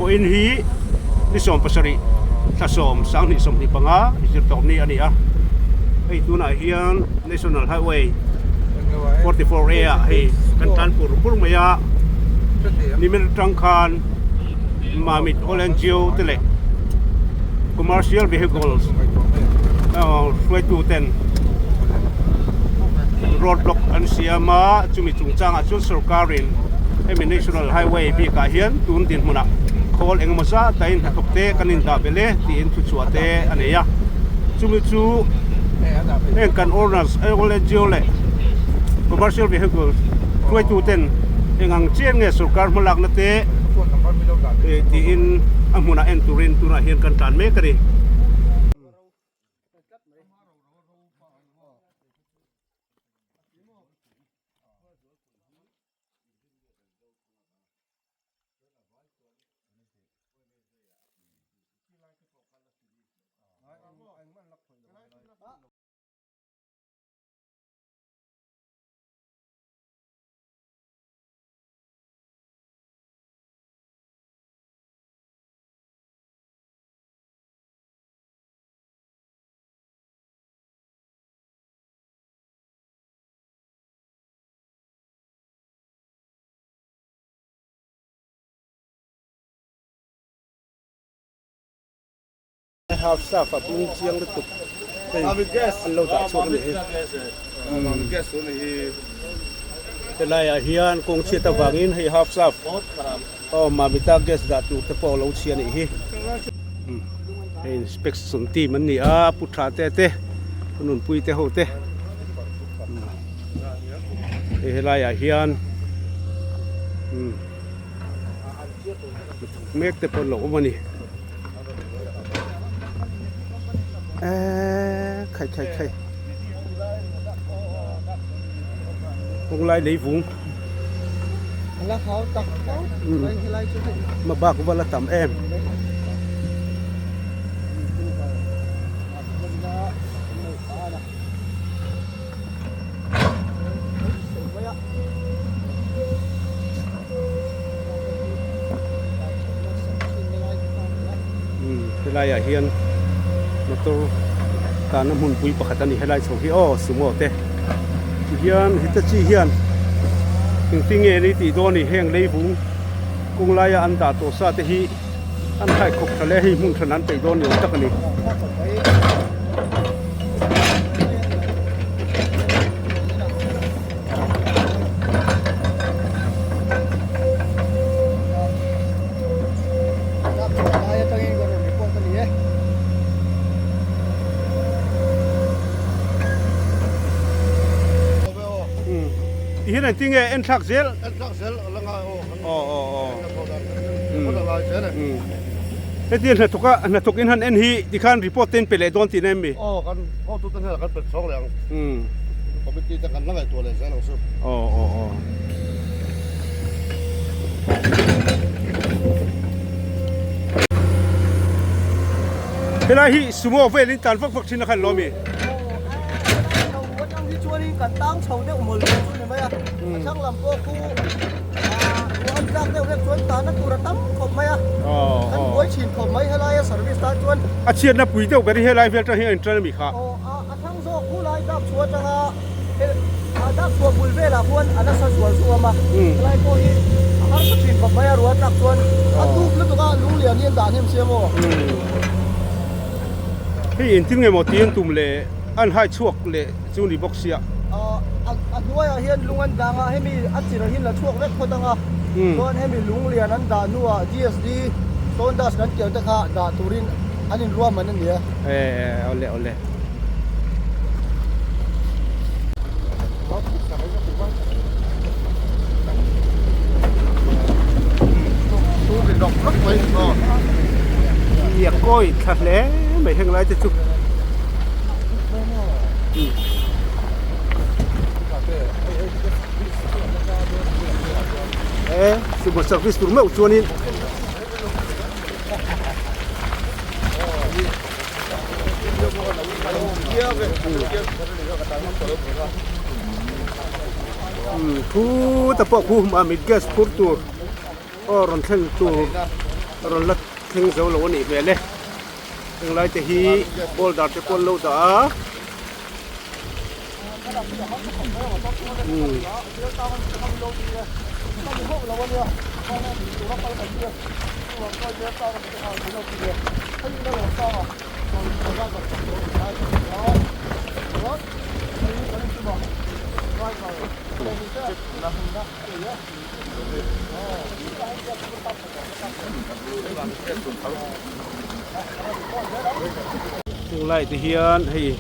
Vawiin hi ni 17 thla 7 2025 zirtawpni a ni a, hei tunah hian National Highway 44 A ah hei kan tan pur pur mai a, nimin atang khan Mamit Oil and Geo te leh Commercial Vehicles hruaitu ten road block an siam a, chumi chungchangah chuan sorkarin hemi National Highway bikah hian tun dinhmunah khawl engemaw zat a inhnathawk te kan indah belh e tiin thuchhuah te a nei a, chumi chu heng kan owners Oil and Geo leh Commercial Vehicle hruaitu ten eng ang chian nge sorkar hmalakna te tiin a hmunah en turin tunah hian kan tlan mek a ni. Half staff a bung chiang lutuk hei an lo dah chhuak a nih hi helaiah hian kawng chhiat avangin hei half staff aw Mamita gas dah tur te pawh a lo chhia a nih hi hei inspection team an ni a pu tha te te pu nunpui te ho te hei helaiah hian mek te pawh an lo awm a ni. Eee khai khai khai kawng lai lei vung ma bak val a tam em. Helai ah hian motor tana hmunpui pakhat a ni helai chho hi aw sumo te tihian hitachi hian engtin nge ni tih dawn a ni heng leivung kawng laia an dah tawh sa te hi. An hai khawp tha hle hei hmun hran an peih dawn ni awm tak a ni. Tihian engtin nge en thlak zel? En thlak zel a la ngai aw. Aw aw aw. Hetiang hnathawk a hnathawk in han en hi tikhan report te in pe leh dawn tihna em mi? Aw kan hotu te hnenah kan pe chhawng leh ang. Committee te kan la ngaihtuah leh zel ang chu. Aw aw aw. Helai hi sumo vel in tlan vak vak thin a khan lo mi? Aw atang hi chuanin kan tang chho deuh mawlh mai chu ni mai a, a thlang lam pawh khu ruah an tlak deuh vek chuan tanna tur a tam khawp mai a, kan buai thin khawp mai helaia service tan chuan. A chhiatna pui deuh ber hi helai vel atang hian a intan a mi kha? Aw a thlang zawk khu lai dak chhuah atanga dak chhuah bul velah khuan a nasa zual chu a awm a, helai pawh hi a harsa thin khawp mai a ruah a tlak chuan a dup lutuk a lunglian hi an dah hnem sia maw? Hei engtin nge maw tih an tum le an hai chhuak leh chu ni bawk sia. A hnuaiah hian lung an dang a, hemi a chirh hian la chhuak vek phawt ang a, chuan hemi lung lian an dah hnuah GSD stone dust kan tih ang te kha dah turin an inruahman a ni e. E awle awle. Nia kawi thla hle mai heng lai te chu. E sumo service tur meuh chuanin Khuta pawh khu mamit gas phur tur aw rawn thleng tur. A rawn la thleng zo lo a nih hmel e. Heng lai te hi boulder te pawh an lo dah a. Heng lai te hian hei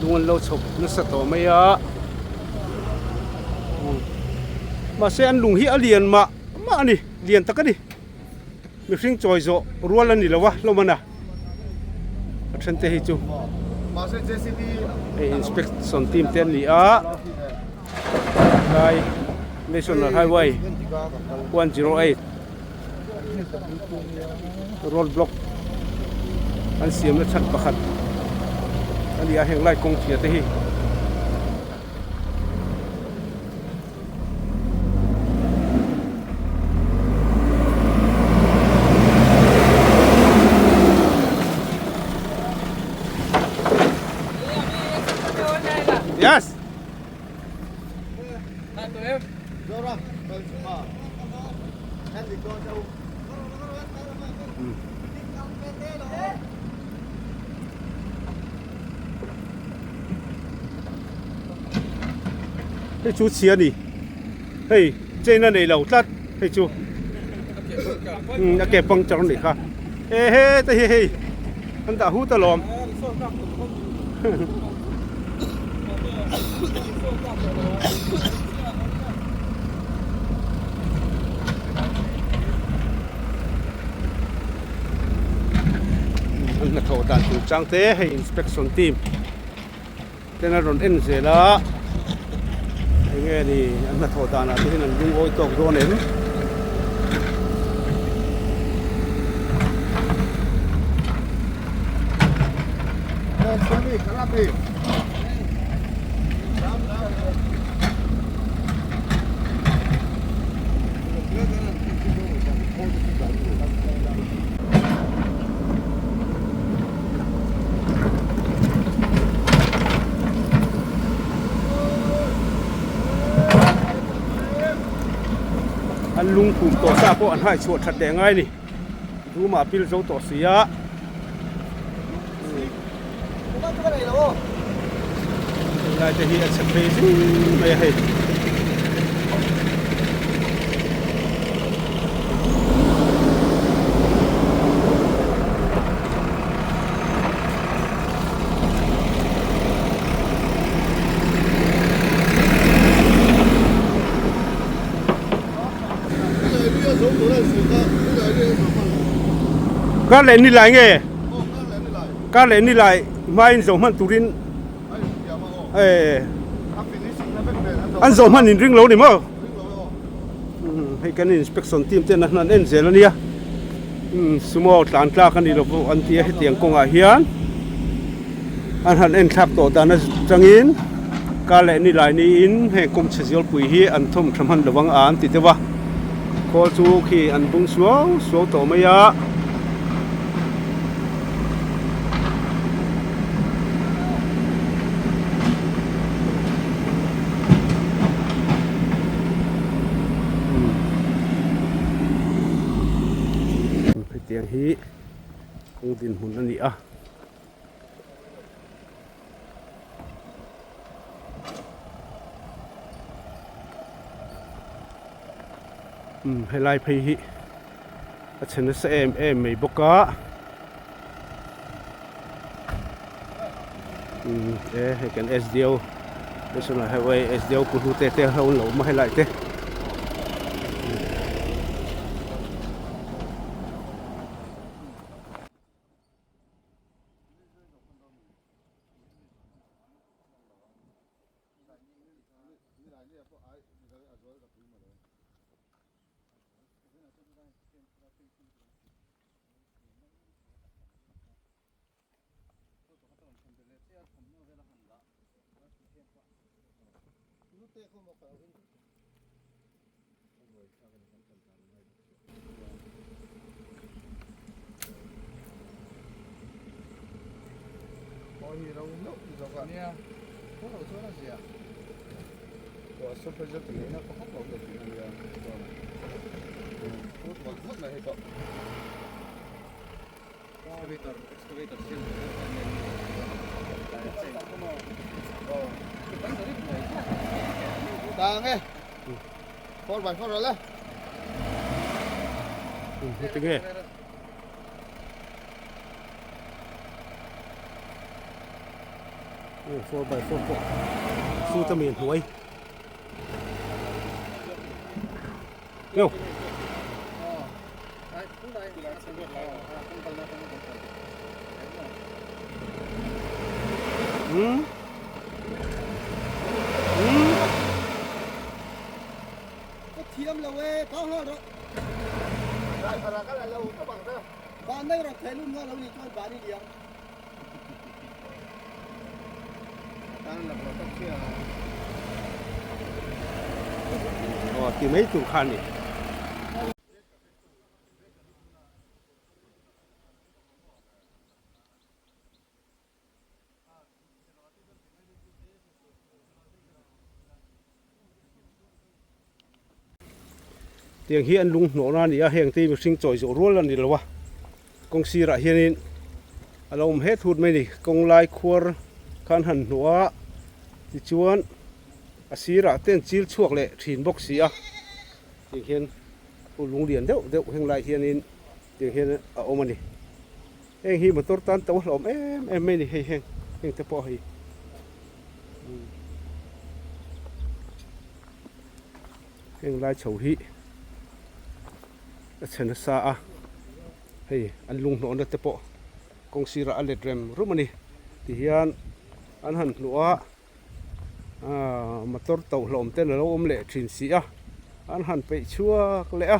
lung an lo chhawp nasa tawh mai a mahse an lung hi a lian mah mah a ni lian tak a ni mihring chawi zawh rual a ni lo a hlawm a na a then te hi chu hei inspection team te an ni a lai national highway 108 road block an siamna chhan pakhat a ni a heng lai kawng chhia te hi. Yes. Hei chu chhia a ni hei chain a nei lo tlat hei chu a ke puncture a nih kha e he te hi hei an dah hut alawm. An hnathawh dan chung chang te hei inspection team ten a rawn en zel a enge ni an hnathawh danah te hian an lungawi tawk dawn em. An lungphum tawh sa pawh an hai chhuah that leh ngai a ni room ah pil zo tawh si a. Helai te hi a chhe phei zing mai a hei. Kar leh ni lai nge? Kar leh ni lai hmain zo hman turin an zo hman in ring lo ni maw? Hei kan inspection team ten a hnan en zel a nia sumo tlan tlak a ni lo pawh an ti a hetiang kawngah hian an han en thlak tawh dan atangin kar leh ni lai niin heng kawng chhe zialpui hi an thawm tha hman lo ang a an ti deuh a khawl chu khi an bung suau suau tawh mai a. Hetiang hi kawng dinhmun a ni a. Helai phei hi a chhe nasa em em mai bawk a e hei kan SDO National Highway SDO pu hlute te ho an lo awm a helai te. Aw hi ro meuh ti zawk a. Nia, thu loh chuan a zia. Tawh a super zet ngei na pakhat lo awm tih a nia chuan phut mawlh mawlh mai hei pawh. Excavator excavator siam tur deuh khan nen Tang e. 4 by 4 le. Tinge. 4 by 4 pawh suit a mi hnuai. Yo. Hmm. Hmm. Ka thiam lo e, ka ha ro. Van nei rawh thei lum nga lo ni chuan van i liang. Aw ti mai tur kha a ni. Tiang hi an lung hnawhna a ni a, heng te hi mihring chawi zawh rual a ni lo a, kawng sirah hianin a lo awm het hut mai a ni, kawng lai khuar kha an han hnawh a, tichuan a sirah te an chil chhuak leh thin bawk si a, tiang hian lung lian deuh deuh heng lai hianin tiang hian a awm a ni. Heng hi motor tan to hlawm em em mai a ni hei heng heng te pawh hei heng lai chho hi a chhe nasa a hei an lung hnawhna te pawh kawng sirah a let rem rum a ni tihian an han hnuh a aaa motor to hlawm ten alo awm leh thin si a an han peih chhuak leh a.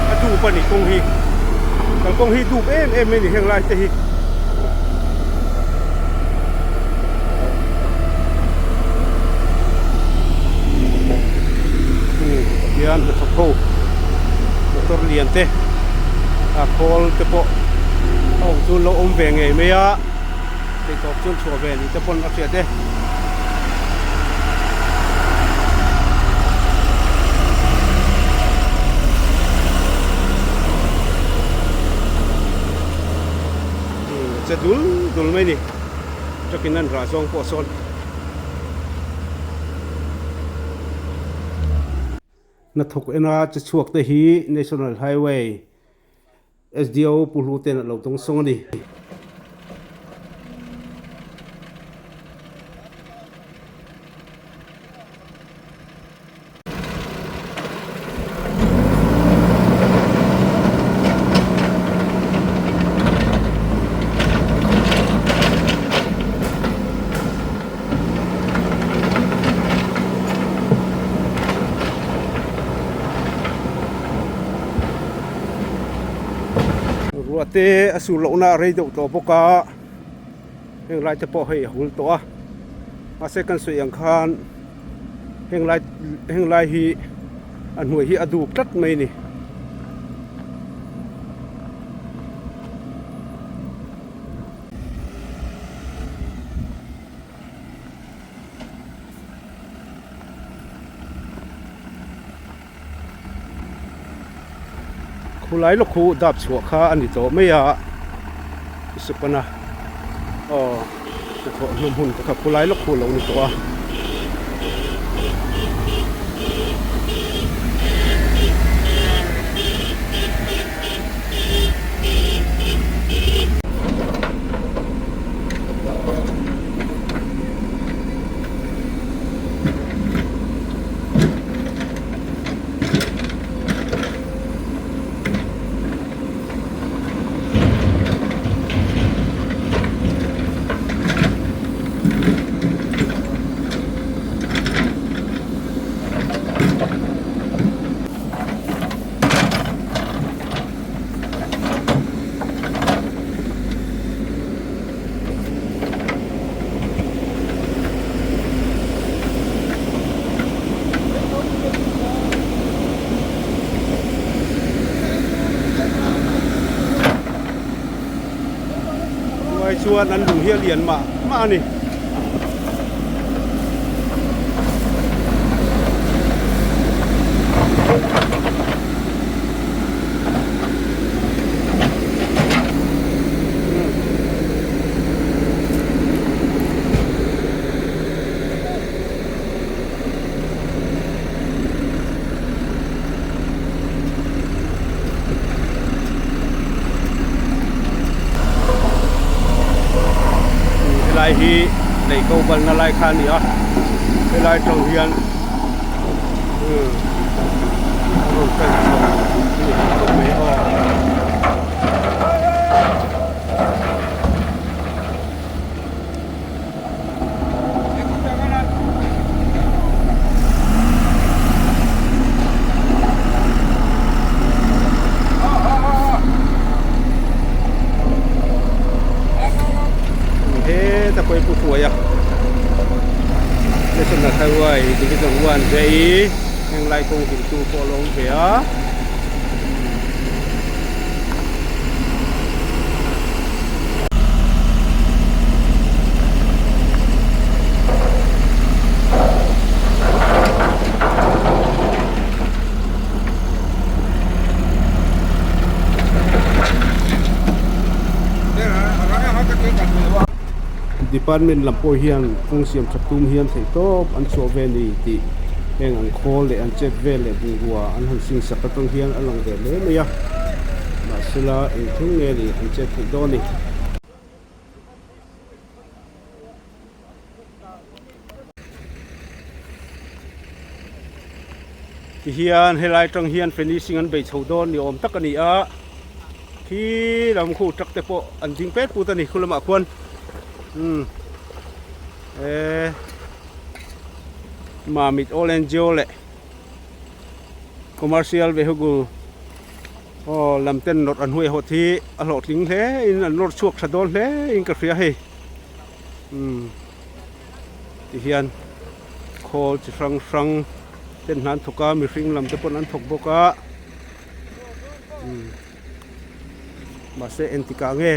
A dup a ni kawng hi kalkawng hi dup em em mai a ni heng lai te hi. Hian hnathawk ho motor lian te a khawl te pawh a awm chu an lo awm ve ngei mai a theihtawp chu an chhuah ve ni te pawn a hriat e. Che dul dul mai a ni truck in an rah zawng pawh sawn. Hnathawk ena che chhuak te hi National Highway SDO Pu Hlu ten a lo dawng sawng a ni. Ruah te a sur lohna a rei deuh tawh bawk a heng lai te pawh hei a hul tawh a mahse kan sawi ang khan heng lai heng lai hi a hnuai hi a dup tlat mai a ni. Khulai lawk khu dap chhuah kha a ni tawh mai a, Supana aw hnathawh hnum hun te kha khulai lawk khu a lo ni tawh a. Tungai chuan an lung hi a lian mah mah a ni. Helai hi lei ko kalna lai kha a ni a helai tang hian a rawn kal chhuak a ni tawp mai aw. Heta pawh hi pu hruai a National Highway Division 1 vei heng lai kawng dingtu pawh a lo awm ve a. Department lam pawh hian kawng siam that tum hian theih tawp an chhuah ve a ni tih heng an khawl leh an chet vel leh bungrua an han sing sak atang hian a lang ve hle mai a mahsela eng thleng nge ni an chet theih dawn a ni. Tihian helai tang hian finishing an bei chho dawn ni awm tak a ni a khi lam khu truck te pawh an ding pet put a ni khu lamah khuan umm eee Mamit All NGO leh Commercial Vehicle aw lam ten nawrh an huaihawt hi a hlawhtling hle in an nawr chhuak tha dawn hle in ka hria hei umm tihian khawl chi hrang hrang ten hna an thawk a mihring lam te pawn an thawk bawk a umm mahse engtikah nge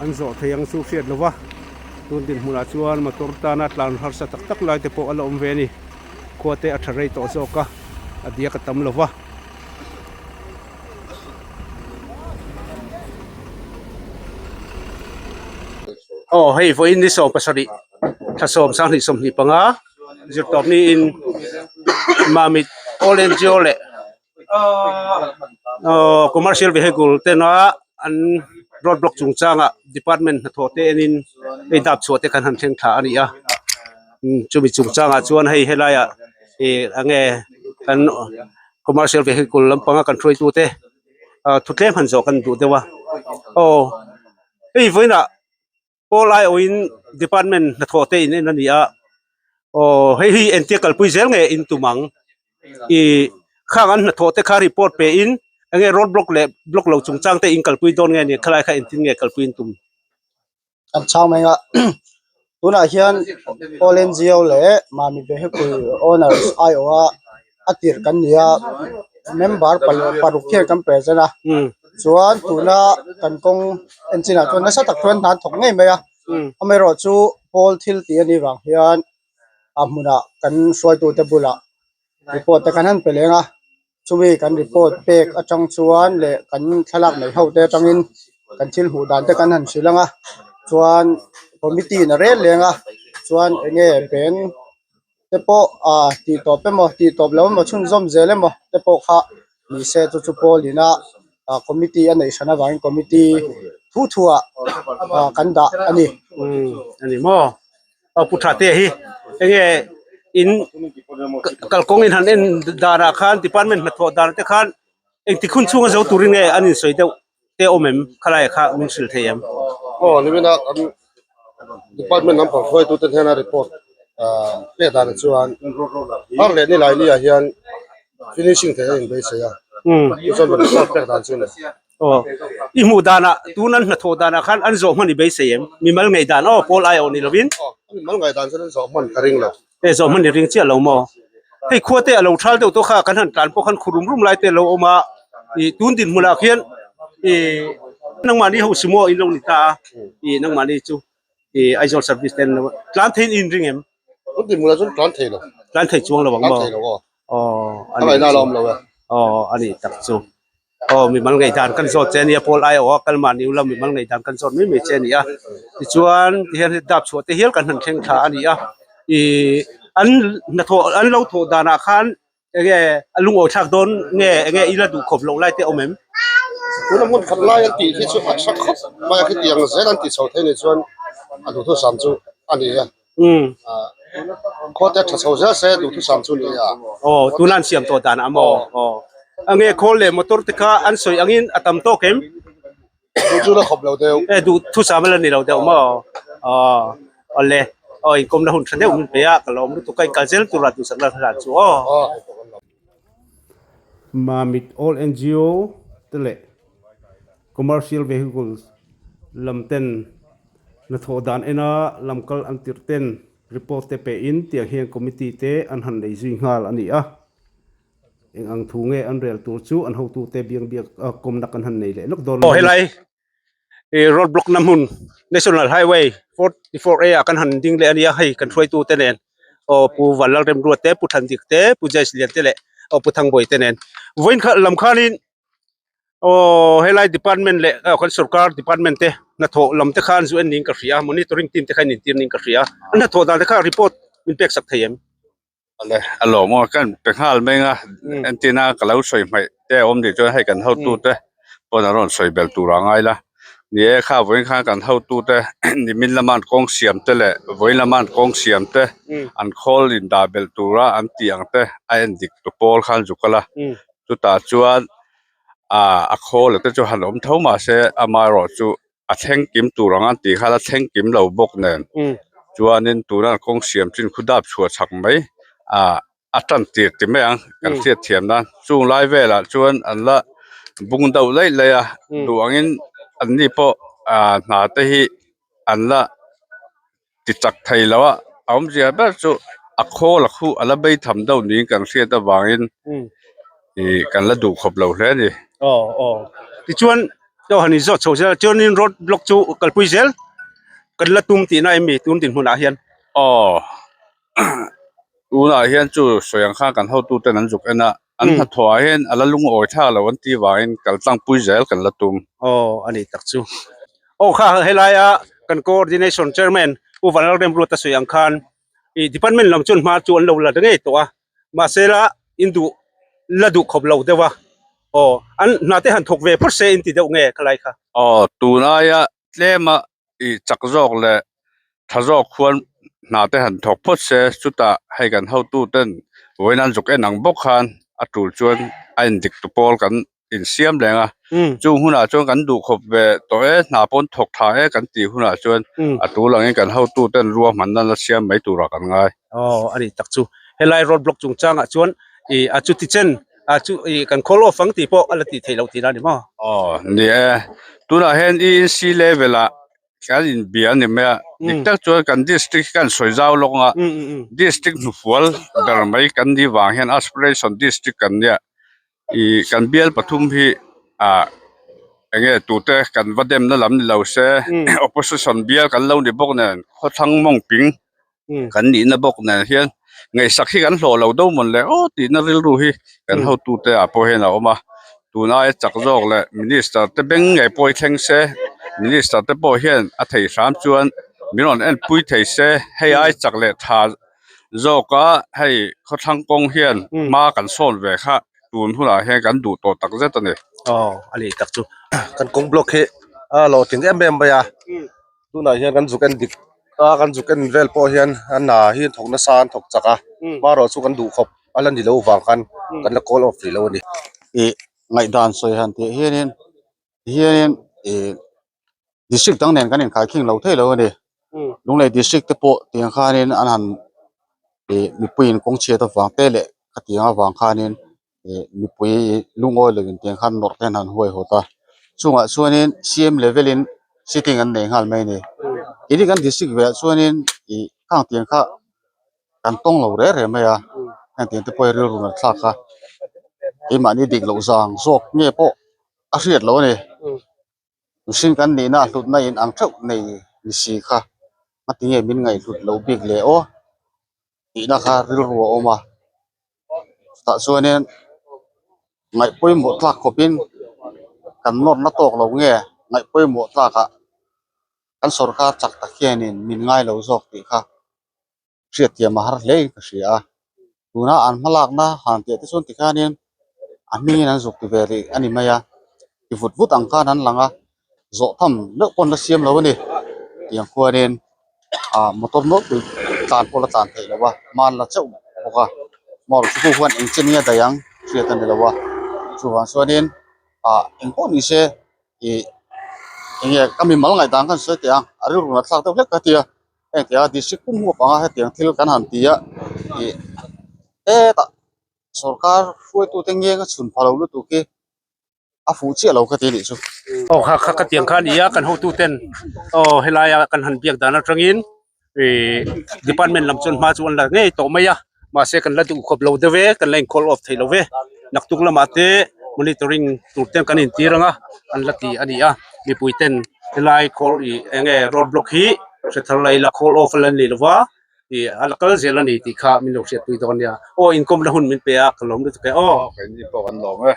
an zawh thei ang chu hriat lo va tun dinhmunah chuan motor tana tlan harsa tak tak lai te pawh a la awm ve a ni khua te a tha rei tawh zawk a a diak a tam lo va. Aw hei vawiin ni 17 thla 10 sanghnih 25 zirtawp niin Mamit All NGO leh aw commercial vehicle tena an road block chungchanga department hnathawh te enin hei dap chhuah te khan han thleng thla a ni a chumi chungchangah chuan hei helaiah ih enge kan. Commercial vehicle lampanga kan hruaitute ah thu tlem han zawh kan duh deuh a aw hei vawiinah pawl aiawhin department hnathawh te in en a ni a aw hei hi entir kalpui zel nge in tum ang ih khang an hnathawh te kha report pe in enge road block leh block lo chungchang te in kalpui dawn nge ni khalai kha engtin nge kalpui in tum. An chhang mai a tunah hian All NGO leh Mami Vehicle Owners aiawha a tirh kan ni a member paruk hian kan present a chuan tuna kan kawng en chinah chuan nasa tak chuan hna an thawk ngei mai a amaherawhchu pawl thil tih a nih vang hian a hmunah kan hruaitute bulah report te kan han pe leng a. Chumi kan report pek atang chuan leh kan thlalak nei ho te atangin kan thil hmuh dan te kan han hrilh ang a chuan committee in a rel leng a chuan eng nge bank te pawh ah tih tawp emaw tih tawp lo emaw chhunzawm zel emaw te pawh kha ni se chu chu pawl ina ah committee a neih hran avangin committee thu thu ah ah kan dah a ni. Umm a ni maw aw pu tha te hi enge in kalkawng in han en danah khan department hnathawh dan te khan engtik hun chhunga zo turin nge an insawi deuh te awm em khalai kha min hrilh thei em? Aw nimina kan department lampang hruaitute hnena report ah pek danah chuan har leh nilai ni ah hian finishing theih a inbeisei a chuan report pek dan chu a ni. Aw, i hmuh danah tun an hnathawh danah khan an zawh hman i beisei em? Mimal ngaih dan aw, pawl ai awh ni lovin. Aw, mimal ngaih dan chuan an zawh hman ka ring lo. E, zawh hman i ring chiah lo maw? Hei khua te a lo thal deuh tawh kha kan han tlan pawh khan khu rum rum lai te a lo awm a, i tun dinhmunah khian i nangmahni ho sumo in lo ni ta a, i nangmahni chu i Aizawl service te an lo tlan theiin i inring em? Tun dinhmunah chuan tlan thei lo. Tlan thei chuang lo ang maw? Tlan thei lo aw. Aw, a ngaihna a la awm lo e. Aw, a nih tak chu. Aw, mimal ngaihdan kan zawt che a nia, Paul ai awh a kal mahni ula mimal ngaihdan kan zawt mai mai che a ni a. Tichuan, tihian hei dap chhuah te hial kan han thleng thla a ni a. Ih, an hnathawh, an lo thawh danah khan enge a lungawi thlak dawn nge, enge i la duh khawp loh lai te awm em? Tuna hmun khat lai an tih hi chu a tha khawp mai a, khitiang zel an tih chho thei ni chuan a duhthusam chu a ni a. Khawte tha chho zel se duhthusam chu ni a. Aw, tuna an siam tawh dan a maw? Aw. A nge khawl leh motor te kha an sawi angin a tam tawk em? Duh chu la khawp lo deuh. E, duhthusam a la ni lo deuh maw? Aw, awle. Aw, inkawmna hun tha deuh min pe a, ka lawm lutuk a, inkal zel tura duhsakna hlan chu aw. Mamit All NGO te leh Commercial Vehicles lam ten hnathawh dan ena lam kal an tirh ten report te pe in tiang hian committee te an han nei zui nghal a ni a. Eng ang thu nge an rel tur chu an hotu te biang biak kawmna kan han nei leh lawk dawn. Aw helai road block na hmun National Highway 44 A ah kan han ding leh a nia hei kan hruaitu te nen aw Pu Vanlalremruat te Pu Thandik te Pu Jais Lian te leh aw Pu Thangbawi te nen vawiin kha lam khanin Aw helai department leh aw kan sorkar department te hnathawh lam te khan zu en niin ka hria a monitoring team te kha in intir niin ka hria a an hnathawh dan te kha report min pek sak thei em? Awle a lawm aw kan pe nghal mai ang a entina ka lo sawi hmaih te a awm nih chuan hei kan hotu te pawn an rawn sawi belh tur a ngai la ni e kha vawiin khan kan hotu te nimin lama an kawng siam te leh vawiin lama an kawng siam te an khawl in dah belh tura an tih ang te a en dik tu pawl khan zu kal a. Chutah chuan ah a khawl te chu han awm tho mah se amaherawh chu a thleng kim tur ang a tih khan a thleng kim lo bawk nen chuanin tuna kawng siam chin khu dap chhuah chak mai ah a tan tir ti mai ang kan hriat thiam nan chung lai velah chuan an la bung deuh laih laih a duh angin an ni pawh ah hna te hi an la. ti chak thei lo a a awmzia ber chu a khawl a khuh a la bei tham deuh niin kan hriat avangin ih kan la duh khawp lo hle a ni. Aw aw tichuan aw han inzawt chho zel a chuanin road block chu kalpui zel kan la tum tihna em mi tun dinhmunah hian. Aw tunah hian chu sawi ang khan kan hotuten an zuk en a an hnathawh ah hian a la lungawi thlak lo an tih vangin kal tlangpui zel kan la tum. Aw a ni tak chu. Aw kha helaia kan coordination chairman Pu Vanlalremruata sawi ang khan ih department lam chuan hma chu an lo la ngei tawh a mahse la in duh la duh khawp lo deuh a aw an hna te han thawk ve phawt se in ti deuh nge khalai kha. Aw tunaia tlema ih chak zawk leh tha zawk khuan hna te han thawk phawt se chutah hei kan hotu ten vawiin an zuk en ang bawk khan a tul chuan a indik tu pawl kan insiam reng a chung hunah chuan kan duh khawp ve tawh e hna pawn thawk tha e kan tih hunah chuan a tul angin kan hotu ten ruahman nan la siam mai turah kan ngai. Aw a ni tak chu helai road block chungchangah chuan ih a chuti chen a chu ih kan call off ang tih pawh a la tih theih loh tihna a ni maw? Aw ni e tunah hian ENC level ah kan inbia a ni mai a dik tak chuan kan district hi kan sawi zau lawk ang a district hnufual ber mai kan nih vang hian aspiration district kan nia ih kan bial pathum hi ah eng nge tute kan va demna lam ni lo se opposition bial kan lo ni bawk nen khawthlang mawng ping kan nihna bawk nen hian. Ngaihsak hi kan hlawh lo do mawn le aw tihna rilru hi kan hotute ah pawh hian a awm a, tun aia chak zawk leh minister te beng ngei pawh hi thleng se, minister te pawh hian a thei hram chuan min rawn enpui thei se, hei ai chak leh tha zawk a hei khawthlang kawng hian hma kan sawn ve kha tun hunah hian kan duh tawh tak zet a ni. Aw a ni tak chu. Kan kawng block hi a hlawhtling em em mai a. Tunah hian kan zuk en dik a kan zuk en vel pawh hian a hna hi an thawk nasa an thawk chak a hmarawh chu kan duh khawp a la ni lo vang khan kan la call off rih lo a ni. Ih ngaihdan sawi han tih hianin hianin ih district dang nen kan inkhai khing lo thei lo a ni Lunglei district te pawh tiang khanin an han ih mipuiin kawng chhiat avang te leh khatiang avang khanin ih mipui lungawi lo in tiang khan nawrh te an han huaihawt a chungah chuanin C M level in sitting an nei nghal mai a ni keini kan district velah chuanin ih khang tiang kha kan tawng lo reh reh mai a heng tiang te pawh hi rilru nat thlak a keimahni dik loh zang zawk nge pawh a hriat loh a ni mihring kan nihna a hlutna in ang theuh nei ni si kha a tinge min ngaihhlut loh bik leh aw tihna kha rilru a awm a tah chuanin ngaih pawimawh tlak khawpin kan nawrna tawk lo nge ngaih pawimawh tlakah kan sawrkar chak tak hianin min ngai lo zawk tih kha hriatthiam a har hle in ka hria a tuna an hmalakna han tih te chuan tikhanin a hmingin an zuk ti ve rih a ni mai a ti vut vut ang khan an lang a zawh tham meuh pawn la siam lo a ni tiang khuanin ah motor nawlpui tlan pawh la tlan theih loh a hman la chauh bawk a motor chu huan eng chen nge a daih ang hriat a ni lo a chuvang chuanin ah engpawh ni se ih enge ka mimal ngaihdan khan sawi teh ang a rilru nat thlak deuh hlek ka ti a heng tia district pum huap anga hetiang thil kan han ti a ih hetah sorkar hruaitute ngeng a chhun pha lo lutuk hi a fuh chiah lo ka ti anih chu. Aw kha kha ka tiang kha a ni a kan hotu ten aw helaia kan han biak dan atangin ih department lam chuan hma chu an la ngei tawh mai a mahse kan la duh khawp lo deuh e kan la in call off thei lo ve naktuk lamah te monitoring tur ten kan intir ang a an la ti a ni a mipui ten helai call ih eng nge road block hi hre thar la ila call off a la ni lo va ih a la kal zel a ni tih kha min lo hriatpui dawn nia aw inkawmna hun min pe a ka lawm lutuk e aw. Keini pawh kan lawm e.